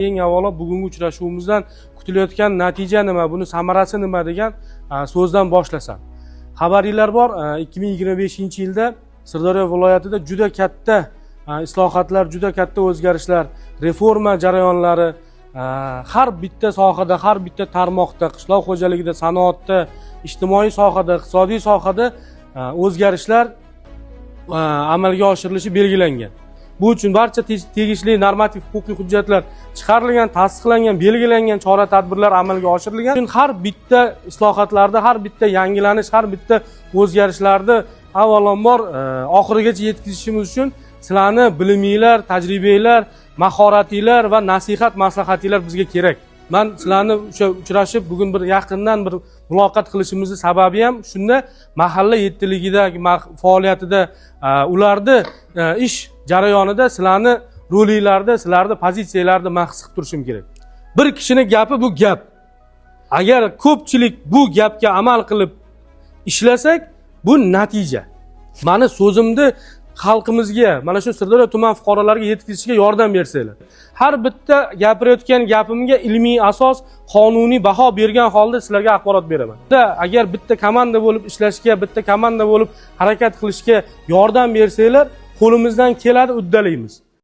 Eng avvalo bugungi uchrashuvimizdan kutilayotgan natija nima, buni samarasi nima degan so'zdan boshlasam. Xabaringlar bor, 2025-yilda Sirdaryo viloyatida juda katta islohotlar, juda katta o'zgarishlar, reforma jarayonlari har bitta sohada, har bitta tarmoqda, qishloq xo'jaligida, sanoatda, ijtimoiy sohada, iqtisodiy sohada o'zgarishlar amalga oshirilishi belgilangan. Bu uchun barcha tegishli normativ huquqiy hujjatlar chiqarilgan, tasdiqlangan, belgilangan chora tadbirlar amalga oshirilgan. Har bitta islohotlarda, har bitta yangilanish, har bitta o'zgarishlarni avvalambor oxirigacha yetkazishimiz uchun sizlarni biliminglar, tajribanglar, mahoratinglar va nasihat maslahatinglar bizga kerak. Man sizlarni o'sha uchrashib, bugun bir yaqindan bir muloqot qilishimizni sababi ham shunda. Mahalla yettiligidagi faoliyatida, ularni ish jarayonida sizlarni rolinglarni, sizlarni pozitsiyalarni man his qilib turishim kerak. Bir kishini gapi bu gap. Agar ko'pchilik bu gapga amal qilib ishlasak, bu natija. Mani so'zimni xalqimizga, mana shu Sirdaryo tuman fuqarolariga yetkazishga yordam bersanglar, har bitta gapirayotgan gapimga ilmiy asos, qonuniy baho bergan holda sizlarga axborot beraman. Agar bitta komanda bo'lib ishlashga, bitta komanda bo'lib harakat qilishga yordam bersanglar, qo'limizdan keladi, uddalaymiz.